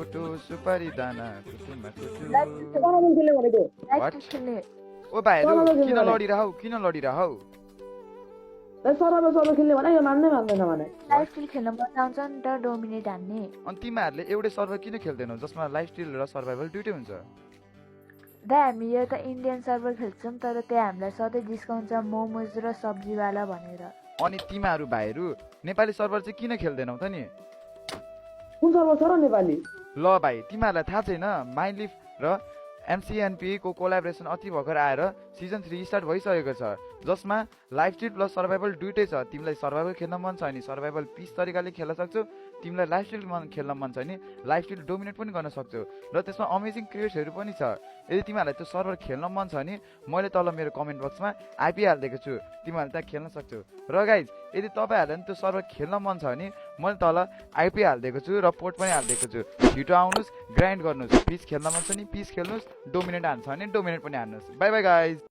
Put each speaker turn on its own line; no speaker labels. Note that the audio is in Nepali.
कुटु सुपारी दाना कुटुमा कुटु
टुर्नामेन्ट खेल्ने भनेको
What?
लाइफ खेल्ने
ओ भाइहरू
टर्नामेन्ट
किन
खेल्ने
लडिरहौ किन लडिरहौ
सरब खेल्ने भने यो मान्दैन भने
लाइफ स्टिल खेल्न मजा आउँछ नि त डोमिनेट हान्ने
अनि तिमीहरूले एउटै सर्भर किन खेल्दैनौ जसमा लाइफस्टाइल र सर्भाइभल दुइटै हुन्छ
दा हामी यो त इन्डियन सर्भर खेल्छौँ तर त्यहाँ हामीलाई सधैँ डिस्काउन्ट छ मोमोज र सब्जीवाला भनेर
अनि तिमीहरू भाइहरू नेपाली सर्भर चाहिँ किन खेल्दैनौ त नि
कुन सर्भ छ र नेपाली
ल भाइ तिमीहरूलाई थाहा छैन माइलिफ र एमसिएनपी को कोलाबोरेसन अति भर्खर आएर सिजन 3 स्टार्ट भइसकेको छ जसमा लाइफस्टाइल प्लस सर्भाइभल दुइटै छ तिमीलाई सर्भाइभल खेल्न मन छ भने सर्भाइभल पिस तरिकाले खेल्न सक्छौ तिमीलाई लाइफस्टाइल खेल्न मन छ भने लाइफस्टाइल डोमिनेट पनि गर्न सक्छौ र त्यसमा अमेजिङ क्रिएट्सहरू पनि छ यदि तिमीहरूलाई त्यो सर्भर खेल्न मन छ भने मैले तल मेरो कमेन्ट बक्समा आइपी हालिदिएको छु तिमीहरूले त्यहाँ खेल्न सक्छौ र गाइज यदि तपाईँहरूलाई पनि त्यो सर्भर खेल्न मन छ भने मैले तल आइपी हालिदिएको छु र पोर्ट पनि हालिदिएको छु छिटो आउनुहोस् ग्राइन्ड गर्नुहोस् पिस खेल्न मन छ भने पिस खेल्नुहोस् डोमिनेट हान्छ भने डोमिनेट पनि हान्नुहोस् बाई बाई गाइज